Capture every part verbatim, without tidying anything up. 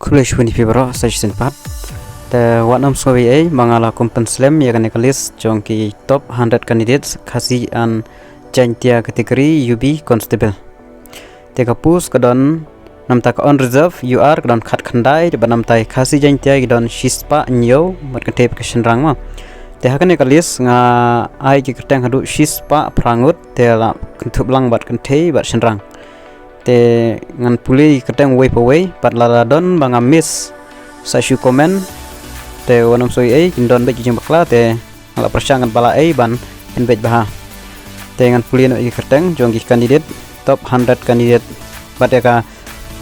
Khublei shibun ïa phi baroh sa shisien pat. Te wat nym sngew ei ei ba nga la kum pynslem ïa kane ka list jong ki top hundred candidates Khasi and Jaintia category U B constable. Te ka post ka don namta ka unreserved U R ka don khatkhyndai, bad namta Khasi Jaintia ki don shispah hynñiew, bad kynthei bad ka shynrang mo. Te ha kane ka list nga ai ki kyrteng haduh shispah phra ngut, te la kynthup lang bad kynthei bad shynrang. Te ngan pule kyrteng uwei pa uwei, bad lada don ba nga miss sa shu comment. Te wat nym sngew ei ei, kin don beit ki jingbakla, te nga la pyrshang ngan pala ei ban pynbeit bha. Te ngan pule noh ïa ki kyrteng jong ki candidate, top hundred candidate. Bad ïa ka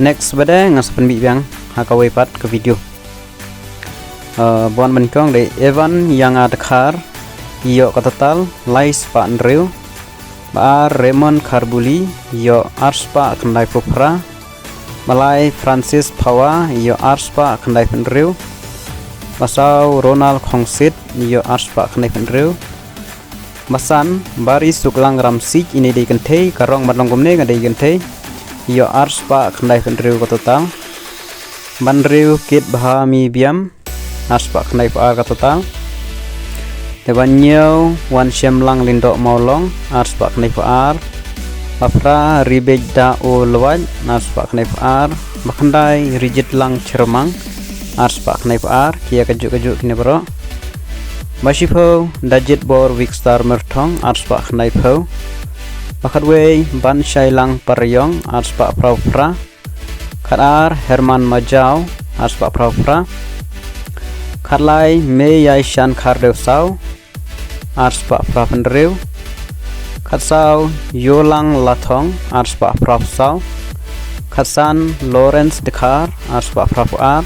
next bad ngan sa pynbeit biang ha kawei pat ka video. Uh, ba wan ban kong dei Evan Ïanga Dkhar, ïoh ka total lai spah hynriew. Ba ar Raymond Kharbuli, ïoh ar spah khyndai phew phra. Ba lai Francis Phawa, ïoh ar spah khyndai phew hynriew. Ba saw Ronald Khongsit, ïoh ar spah khyndai phew hynriew. Ba san Barisuklang Ramsik, ine dei kynthei, ka rong ban long kumne ka dei kynthei. Ïoh ar spah khyndai phew hynriew ka total. Ba hynriew Kitbhami Biam, ar spah khyndai phew ar ka total. Te ba hynñiew Wanshemlang Lyngdoh Mawlong, ar spah khyndai phew ar. Ba phra Ribeit Da O Lwait, ar spah khyndai phew ar. Ba khyndai Rijitlang Chyrmang, ar spah khyndai phew ar, ki ïa kajuh kajuh kine baroh. Ba shiphew Dajitbor Wikstar Myrthong, ar spah khyndai phew. Ba khatwei Banshailang Pariong, ar spah phra phew phra. Khatar Herman Majaw, ar spah phra phew phra. Khatlai Meïaishan Khardewsaw, ar spah phra phew hynriew. Khatsaw Ïolang Lathong, ar spah phra phew saw. Khatsan Lawrence Dkhar, ar spah phra phew ar.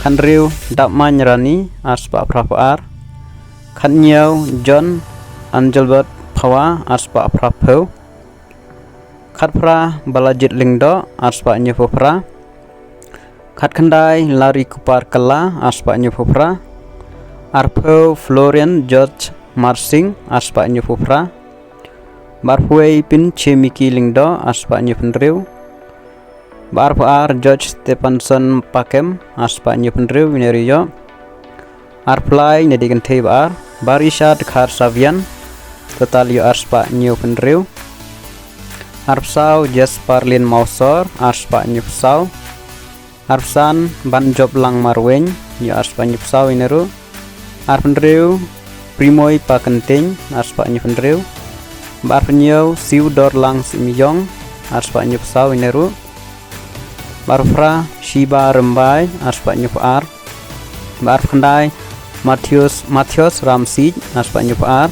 Khathynriew Dapmain Rani, ar spah phra phew ar. Khathynñiew John Angelbert Phawa, ar spah phra phew. Khatphra Balajied Lyngdoh, ar spah hynñiew phew phra. Khatkhyndai Larry Kupar Kylla, ar spah hynñiew phew phra. Arphew Florian George Marsing, ar spah hynñiew phew phra. Ba arphew wei Pinche Miki Lyngdoh, ar spah hynñiew phew hynriew. Ba arphew ar George Stephenson Pakem, ar spah hynñiew phew hynriew, ine ruh ïoh. Arphew lai, ine dei kynthei ba ar, Barisha Dkhar Savian, total ïoh ar spah hynñiew phew hynriew. Arphew saw Jasper Lin Mawsor, ar spah hynñiew phew saw. Arphew san Banjoplang Marwein, ïoh ar spah hynñiew phew saw ine ruh. Arphew hynriew Primoi Pakynting, ar spah hynñiew phew hynriew. Ba arphew hynñiew Siewdorlang Symïong, ar spah hynñiew phew saw ine ruh. Ba arphew phra Shiba Rymbai, ar spah hynñiew phew ar. Ba arphew khyndai Matheus, Matheus Ramsik, ar spah hynñiew phew ar.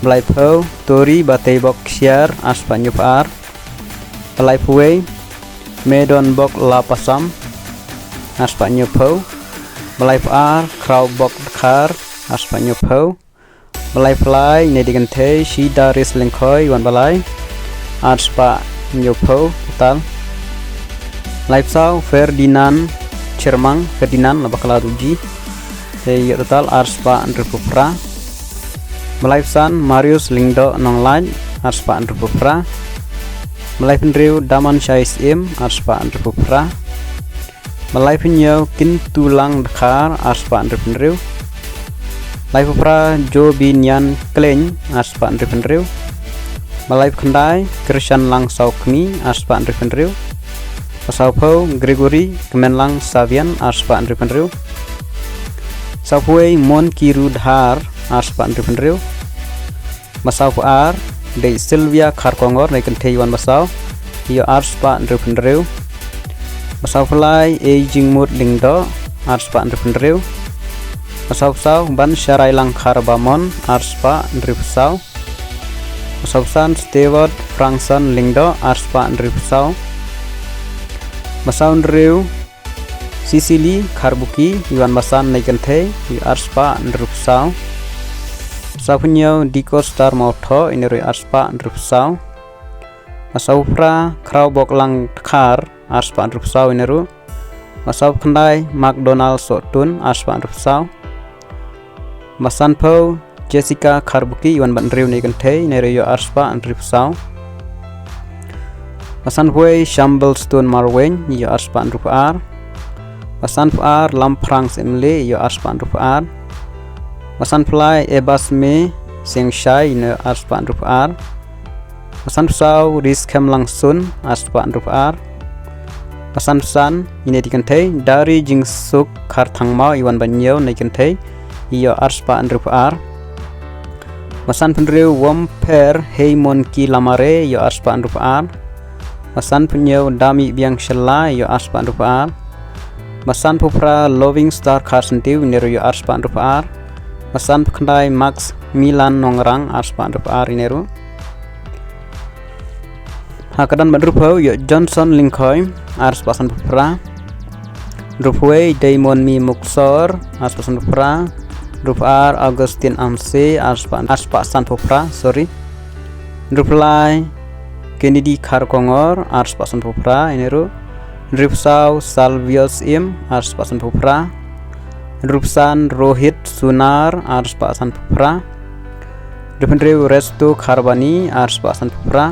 Ba laiphew Tori Bateibok Ksiar, ar spah hynñiew phew ar. Ba laiphew wei Medonbok Lapasam, ar spah hynñiew phew. Ba laiphew ar Khrawbok Dkhar, ar spah hynñiew phew. Ba laiphew lai, ine dei kynthei, Shidaris Lyngkhoi, wan ba lai, ar spah hynñiew phew total. Laiphew saw Ferdinand Chyrmang, Ferdinand la bakla duh ji. Te ïoh total ar spah hynriew phew phra. Ba laiphew san Marius Lyngdoh Nonglait, ar spah hynriew phew phra. Ba laiphew hynriew Damanshai Syiem, ar spah hynriew phew phra. Ba laiphew hynñiew Kintulang Dkhar, ar spah hynriew phew hynriew. Laiphew phra Jobinian Khleng, ar spah hynriew phew hynriew. Ba laiphew khyndai Kyrshanlang Sawkmie, ar spah hynriew phew hynriew. Ba sawphew Gregory Kmenlang Savian, ar spah hynriew phew hynriew. Sawphew wei Monkiru Dhar, ar spah hynriew phew hynriew. Ba sawphew ar dei Sylvia Kharkongor, ne kynthei wan ba saw, ïoh ar spah hynriew phew hynriew. Ba sawphew lai Eijingmut Lyngdoh, ar spah hynriew phew hynriew. Ba sawphew saw Bansharailangkhar Bamon, ar spah hynriew phew saw. Ba sawphew san Stewart Frangson Lyngdoh, ar spah hynriew phew saw. Ba sawphew hynriew Cecily Kharbuki, ïoh wan ba san ne kynthei, ïoh ar spah hynriew phew saw. Ba sawphew hynñiew Dikostar Mawthoh, ine ruh ïoh ar spah hynriew phew saw. Ba sawphew phra Khrawboklang Dkhar, ar spah hynriew phew saw ine ruh. Ba sawphew khyndai McDonald Sohtun, ar spah hynriew phew saw. Ba sanphew Jessica Kharbuki, ïoh wan bad hynriew ne kynthei, ine ruh ïoh ar spah hynriew phew saw. Ba sanphew wei Shambelstone Marwein, ïoh ar spah hynriew phew ar. Ba sanphew ar Lamphrang Syiemlieh ïoh arspah hynriewphew ar. Ba sanphew lai Ebasme Singshai ïoh arspah hynriewphew ar. Ba sanphew saw Riskhemlang Sun arspah hynriewphew ar. Ba sanphew san ine i kynthei Dari Jingsuk Kharthangmaw i wan ba hynñiew ine i kynthei ïoh arspah hynriewphew ar. Ba sanphew hynriew Wompher Heimon Ki Lamare ïoh arspah hynriewphew ar. Ba sanphew hynñiew Dami Biang Shylla ïoh arspah hynriewphew ar. Ba sanphew phra Loving Star Kharsyntiew ine ruh ïoh arspah hynriewphew ar. Ba sanphew khyndai Max Milan Nongrang arspah hynriewphew ar ine ruh. Ha ka don ba hynriewphew ïoh Johnson Lyngkhoi arspah sanphew phra. Hynriewphew wei Diamond Mi Muksor arspah sanphew phra. Hynriewphew ar Augustine Amse arspah arspah sanphew phra, sorry. Hynriewphew lai Kennedy Kharkongor arspah sanphew phra ine ruh. Hynriewphew saw Salvius Im arspah sanphew phra. Hynriewphew san Rohit Sunar arspah sanphew phra. Hynriewphew hynriew Resto Kharbani arspah sanphew phra.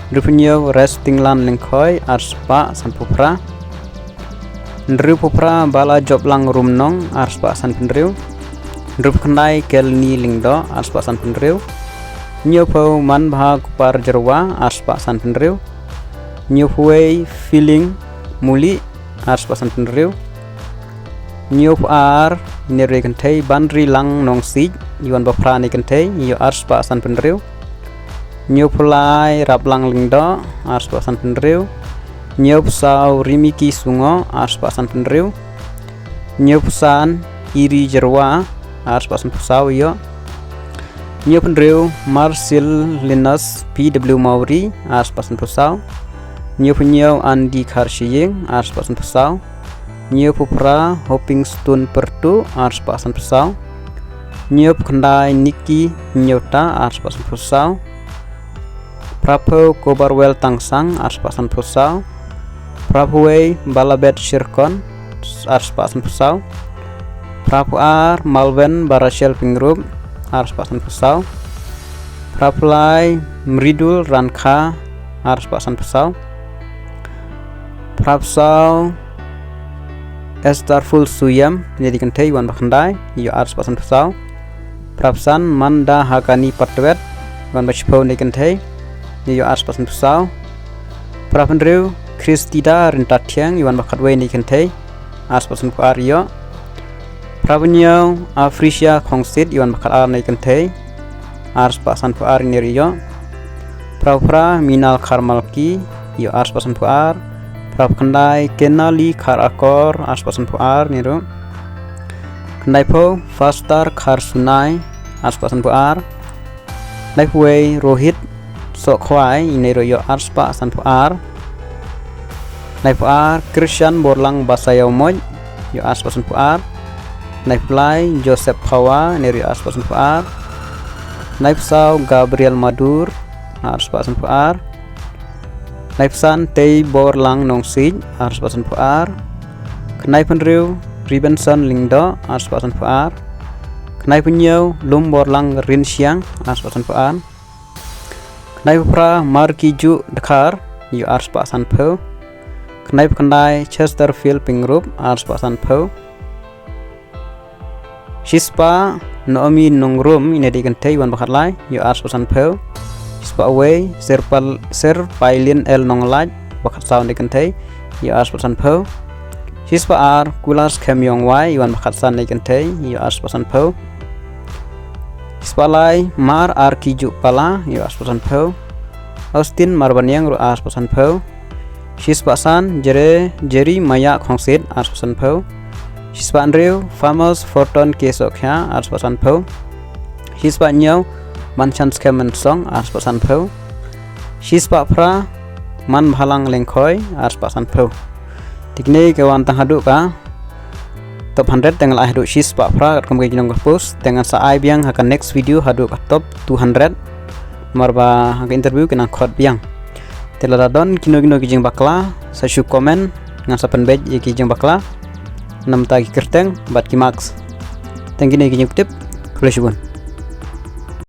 Hynriewphew hynñiew Restinglan Lyngkhoi arspah sanphew phra. Hynriewphew phra Bala Joplang Rumnong arspah sanphew hynriew. Hynriewphew khyndai Kelni Lyngdoh arspah sanphew hynriew. Hynñiewphew Manbha Kupar Jyrwa arspah sanphew hynriew. Hynñiewphew wei Feeling Muli arspah sanphew hynriew. Hynñiewphew ar ine ruh i kynthei Banrilang Nongsiej i wan ba phra ine i kynthei ïoh arspah sanphew hynriew. Hynñiewphew lai Raplang Lyngdoh arspah sanphew hynriew. Hynñiewphew saw Rimiki Sungoh arspah sanphew hynriew. Hynñiewphew san Iri Jyrwa arspah sanphew saw ïoh. Hynñiewphew hynriew Marcel Linus P W Mawri arspah sanphew saw. Hynñiewphew hynñiew Andy Kharshiing arspah sanphew saw. Hynñiewphew phra Hoping Stone Pyrtuh arspah sanphew saw. Hynñiewphew khyndai Nikki Hynñiewta arspah sanphew saw. Phraphew Kobarwel Tangsang arspah sanphew saw. Phraphew wei Balabet Shirkon arspah sanphew saw. Phraphew ar Malven Barashel Pyngrope arspah sanphew saw. Phraphew lai Mridul Rankha arspah sanphew saw. Phraphew saw Esther Full Suyam ine i kynthei wan ba khyndai ïoh arspah sanphew saw. Phraphew san Manda Hakani Patwet wan ba shiphew ine i kynthei ïoh arspah sanphew saw. Phraphew hynriew Christida Ryntathiang i wan ba khatwei ine i kynthei arspah sanphew ar ïoh. Phraphew hynñiew Africia Khongsit i wan ba khatar ine i kynthei arspah sanphew ar ine ruh ïoh. Phraphew phra Minal Kharmalki ïoh arspah sanphew ar. Phraphew khyndai Kenali Kharakor arspah sanphew ar ine ruh. Khyndaiphew Fastar Kharsunai arspah sanphew ar. Khyndaiphew wei Rohit Sohkhwai ine ruh ïoh arspah sanphew ar. Khyndaiphew ar Krishan Borlang Basaiawmoit ïoh arspah sanphew ar. Khyndaiphew lai Joseph Phawa ine ruh ïoh arspah sanphew ar. Khyndaiphew saw Gabriel Madur arspah sanphew ar. Khyndaiphew san Tei Borlang Nongsiej arspah sanphew ar. Khyndaiphew hynriew Ribenson Lyngdoh arspah sanphew ar. Khyndaiphew hynñiew Lum Borlang Rynsiang arspah sanphew ar. Khyndaiphew phra Marki Ju Dkhar ïoh arspah sanphew. Khyndaiphew khyndai Chesterfield Pyngrope arspah sanphew. Shispah Naomi Nongrum ine i kynthei wan ba khatlai ïoh arspah sanphew. Shispah wei Sir Pal Sir Pailin L Nonglait ba khatsaw ine i kynthei ïoh arspah sanphew. Shispah ar Kulas Khemyong Wai i wan ba khatsan ine i kynthei ïoh arspah sanphew. Shispah lai Mar Arki Ju Pala ïoh arspah sanphew. Austin Marbaniang ruh arspah sanphew. Shispah san Jere Jeri Maya Khongsit arspah sanphew. Shispah hynriew Famous Fortune Kesokhia arspah sanphew. Shispah hynñiew Manchan Skhem Mynsong arspah sanphew. Shispah phra Manbhalang Lyngkhoi arspah sanphew. Te kine ki wan tang haduh ka top hundred, te ngan ai haduh shispah phra katkum ka jinong ka post, te ngan sa ai biang ha ka next video haduh ka top two hundred. Namar ba ha ka interview ki nang khot biang. Te lada don kino kino ki jingbakla sa shu comment, ngan sa pynbeit ïa ki jingbakla namar ki kyrteng bad ki marks. Te kine ki jingtip. Khublei shibun.